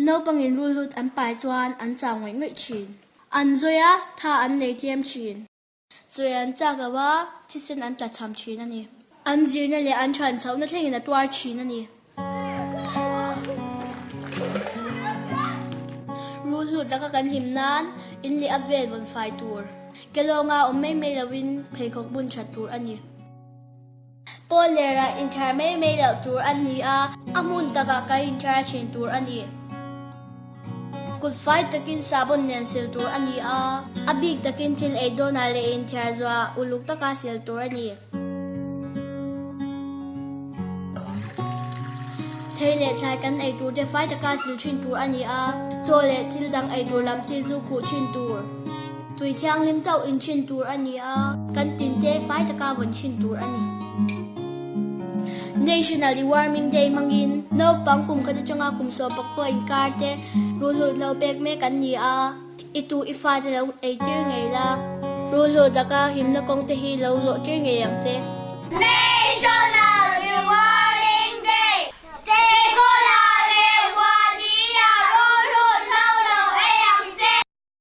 Naupangin rulhut an pai chuan an chau ngawih ngawih thin. An zawi a, tha an nei tlem thin. Chawi an chak lo a, thisen an tla cham thin a ni. An zirna leh an than chhohna thlengin a tuar thin a ni. Rulhlut laka kan hlim nan in leh a vel vawn fai tur. Kelawnga awm mai mai loin pheikhawk bun that tur a ni. Pawl lerah inthiar mai mai loh tur a ni a, a hmun takah kan inthiar thin tur a ni. Kut fai takin sabon nen sil tur a ni a, a bik takin thil ei dawnah leh inthiar zuah uluk taka sil tur a ni. Thei leh thlai kan ei tur te fai taka sil thin tur a ni a, chaw leh thil dang ei tur lam chi chu khuh thin tur. Tui thianghlim chauh in thin tur a ni a, kan tin te fai taka vawn thin tur a ni. National Deworming Day hmangin naupang kum khat atanga kum sawm pakua inkar te rulhlut lo pek mek an ni a, i tu i fate lo ei tir ngei la, rulhlut laka himna kawng te hi lo zawh tir ngei ang che. National.